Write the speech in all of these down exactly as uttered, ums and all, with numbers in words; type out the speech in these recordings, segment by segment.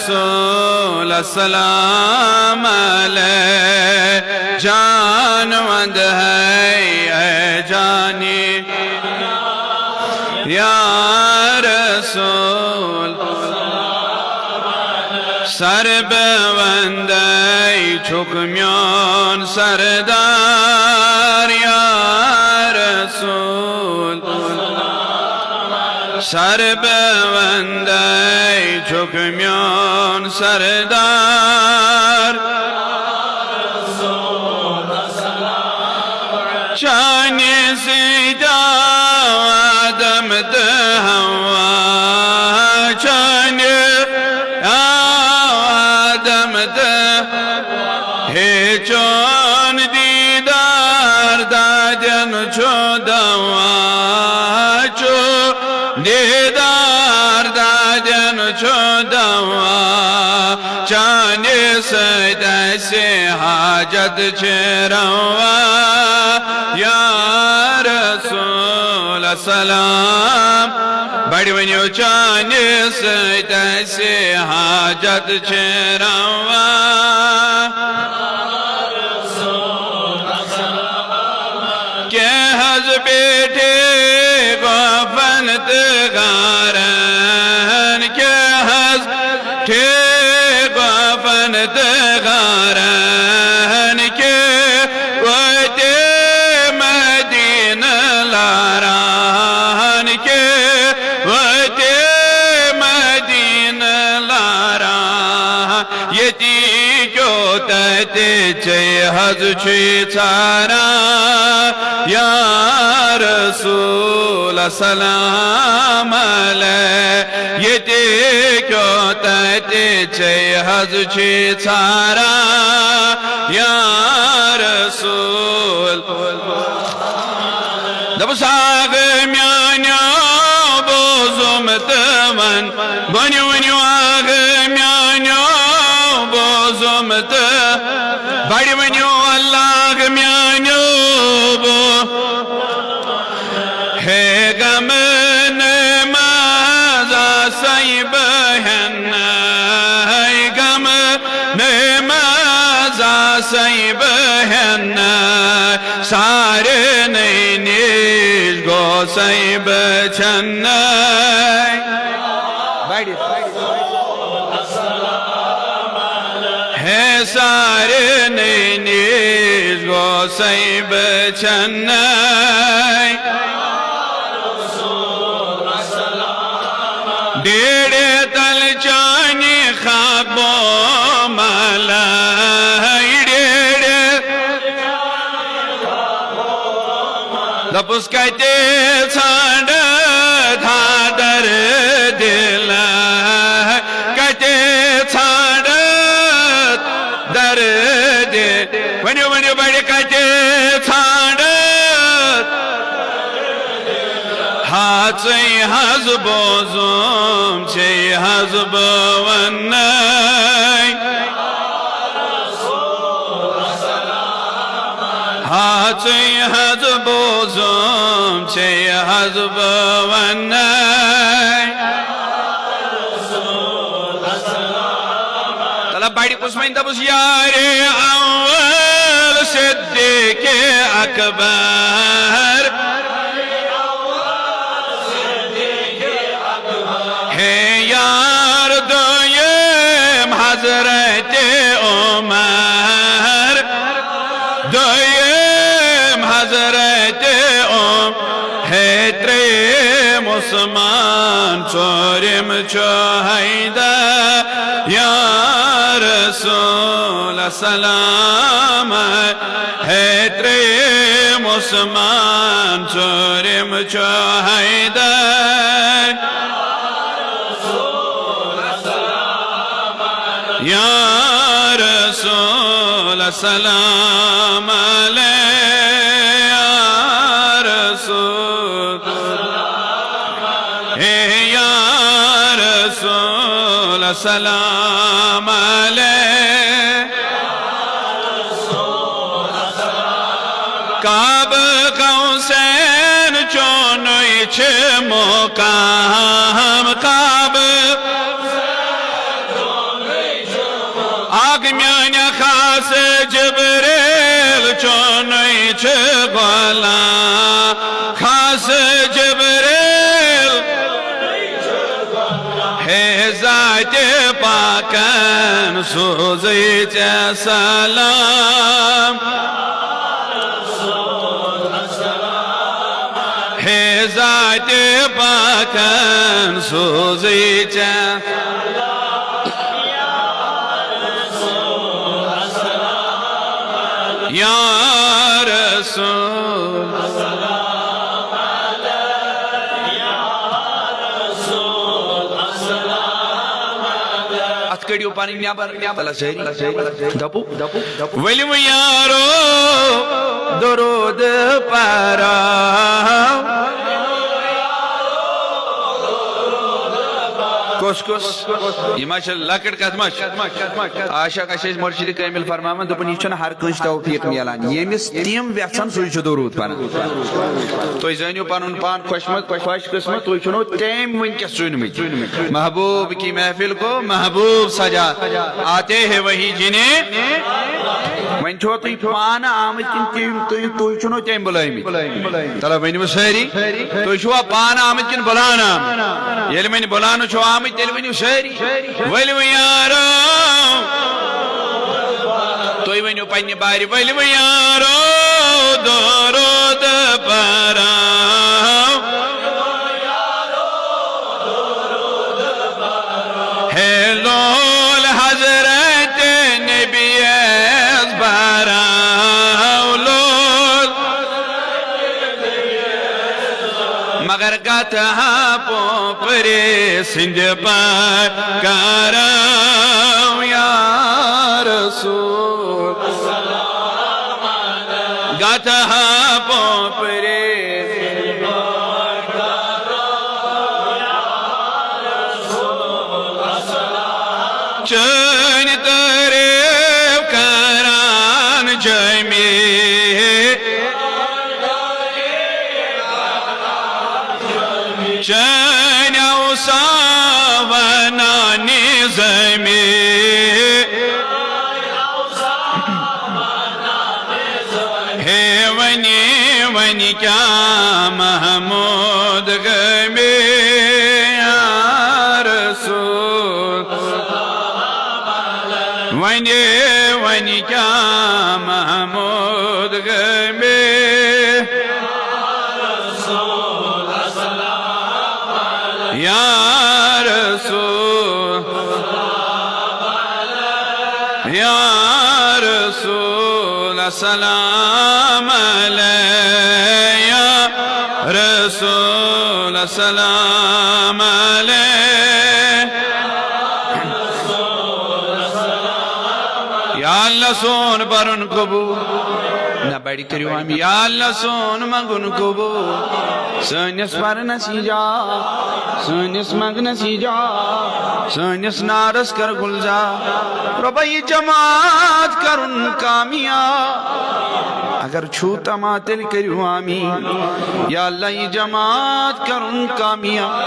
رسول السلام علیہ، جان وند ہے اے جانی یا رسول۔ سر بہ وندے چھک میون سردار یا رسول۔ سر بہ وندے چھک میون سردار۔ چانہِ سۭتۍ آو آدم تہٕ حوا، چانہِ آو آدم تہٕ ہے چون دیدار دادٮ۪ن چھُ دوا، چون دیدار دادٮ۪ن چھُ دوا، چانہِ سۭتۍ اَسہِ حاجت چھِ روا۔ یا رسول السلام، بڑِ ؤنِو، چانہِ سۭتۍ اَسہِ حاجت چھِ روا۔ کیٛاہ حظ بیٹھے گوپن تہٕ غارن، کیٛاہ حظ ٹھے گوپن تہٕ غارن، کیٛاہ وٲتے مدینہٕ لاران، کیٛاہ وٲتے مدینہٕ لاران۔ ییٚتی کیٛو تَتہِ ژے حظ چھُے ژھاران یا رسول السلام علیہ۔ ییٚتی کیٛو تَتہِ ژے حظ چھُے ژھاران یا رسول۔ دوٚپُس، آغ میٛانیو بوزُم تہٕ وَن، ؤنِو، ؤنِو، آغ میٛانیو بوزُم تہٕ بڑِ ؤنِو، اللہ میٛانیو بو-، ہے غم نماز آسَے بہٕ ہٮ۪نَے، غم نماز آسَے بہٕ ہٮ۪نَے، سارنٕے نِش گوسَے بہٕ ژھٮ۪نَے۔ بڑِ۔ ہے سارنٕے نِش گوسَے بہٕ ژھٮ۪نَے۔ ڈیڑے تل چانہِ خاکبو ملے، ڈیڑے۔ دوٚپُس، کتے ژھانڈتھ ہا درد دل، کتے ژھانڈتھ درد۔ ؤنِو، ؤنِو بڑِ، کتے ژھانڈتھ ہا ژے حظ بوزُم، ژے حظ بہٕ وَنَے۔ ہا ژے حظ بوزُم، ژے حظ بہٕ وَنَے۔ تَلہٕ بڑِ کُس وۄنۍ دوٚپُس، یارِ اول صدیق اکبر۔ ہے یار دوٚیِم حضرت عمر، دوٚیِم حضرت عمر، ہے ترٛیٚیِم عثمان، ژوٗرِم چھُ حیدر۔ یا رسول السلام، ہے ترٛیٚیِم عثمان، ژوٗرِم چھُ حیدر۔ یا رسول السلام علیہ، یا رسول، ہے یا رسول السلام علیہ۔ قاب قوسین چونُے چھُ مقام، قاب چھِ غلام خاص جبریل، ہے ذاتِ پاکن سوزٕے ژےٚ سلام۔ ہے ذاتِ پاکن سوزٕے ژےٚ۔ یا رسول۔ اتھ کٔڑِو پنٕنۍ نٮ۪بر، تَلہ سٲری۔ دَپو، دَپو، دَپو۔ ؤلِو یارو، درود پرو۔ کُس کُس؟ یہِ ما چھِ لۄکٕٹ کتھ ما چھِ؟ عاشق اَسہِ ٲسۍ مرشد کامل فرماوان، دوٚپُن، یہِ چھُنہٕ ہر کٲنٛسہِ توفیق میلان، ییٚمِس تِم یژھن، سُے چھُ درود پران۔ تُہۍ زٲنِو پنُن پان خۄش مت-، خۄش قسمت، تُہۍ چھُنو تٔمۍ وٕنکیٚس چُنمٕتۍ۔ محبوب کی محفل کو محبوب سجا، آتے ہیں وہی جنہیں۔ وۄنۍ چھُوا تُہۍ پانہٕ آمٕتۍ کِنہٕ تِم، تُہۍ، تُہۍ چھُنو تٔمۍ بُلٲومٕتۍ؟ تَلہ ؤنِو سٲری، تُہۍ چھُوا پانہٕ آمٕتۍ کِنہٕ بُلاونہٕ آمٕتۍ؟ ییٚلہِ وۄنۍ بُلاونہٕ چھُو آمٕتۍ، تیٚلہِ ؤنِو سٲری، ؤلِو یارو۔ تُہۍ ؤنِو پننہِ بارِ، ؤلِو یارو، درود پرو۔ ہے لول حضرت نبی یس برو لول۔ مگر گتھا پوپرِ سٕنٛدِ پٲٹھۍ کرو یا رسول۔ گتھا پوپرِ چٲنۍ تعریٖف کران جمیٖل۔ چٲنۍ اوصاف ونان نظٲمی۔ ہے ونی ونی کیا محمود گمی یا رسول۔ ونی ونی کیا محمود گمی۔ یا رسول، یا رسول، السلام علیہ، یا رسول، السلام علیہ۔ یا اللہ سون پرُن قبول۔ نہ بڑِ کٔرِو آمیٖن۔ یا اللہ سون منٛگُن قبول۔ سٲنِس پرنس یی جا، سٲنِس منٛگنس یی جا، سٲنِس نارس کر گُلزار۔ رۄبا یہِ جماعت کرُن کامیاب۔ اگر چھُو تما تیٚلہِ کٔرِو آمیٖن۔ یا اللہ یہِ جماعت کرُن کامیاب۔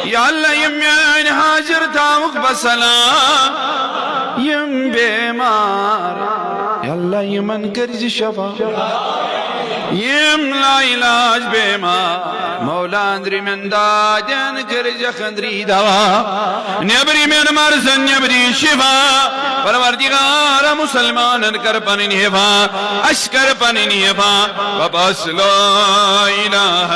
یا اللہ یِم میٲنۍ حاضر تھاوُکھ بسلام۔ یِم بیمار، یا اللہ یِمن کٔرزِ شفا۔ یِم لا علاج بیمار، مولا أنٛدرِمٮ۪ن دادٮ۪ن کٔرزٮ۪کھ أنٛدری دوا۔ نیبری مین مرضن نیبری شفا۔ پروردگار مسلمانن کر پنٕنۍ حفا، اسہِ کر پنٕنۍ حفا۔ بس لا الہ